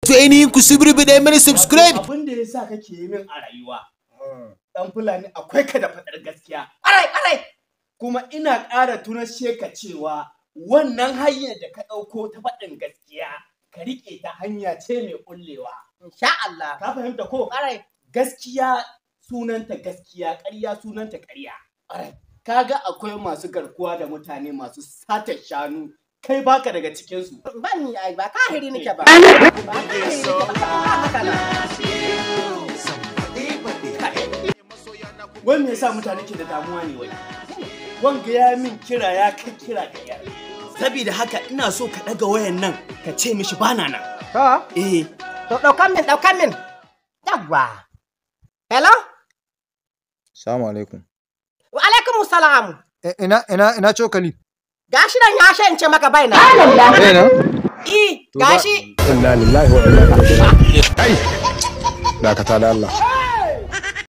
To ainihin ku subrubida mana subscribe. Abin da yasa kake yi min a rayuwa. Dan Fulani akwai ka da fadar gaskiya. Ƙwarai, ƙwarai. Kuma ina ƙara tunashe ka cewa wannan hanyar da ka ɗauko ta faɗin gaskiya ka riƙe ta, hanya ce mai ƙullewa. Insha Allah. Ka fahimta ko? Ƙwarai. Gaskiya sunanta gaskiya, ƙarya sunanta ƙarya. Ƙwarai. Kaga akwai masu garkuwa da mutane, masu satar shanu, kai baka daga cikinsu. Ban ni ai ba kahiri nake ba. Ba kahiri nake ba. Haka nan. Wai me yasa mutane ke da damuwa ne wai? Wanga ya min kira, ya kai kira da yar. Saboda haka ina so ka ɗaga wayan nan ka ce mishi bana nan. To? Eh. To ɗaukan min, ɗaukan min. Yawwa. Hello? Salamu alaikum. Wa alaikum salam. Ina cokali. Gashi nan ya shance maka bai na. Eh na? I, gashi. Inna lillahi wa inna ilaihi. Kai! Dakata da Allah.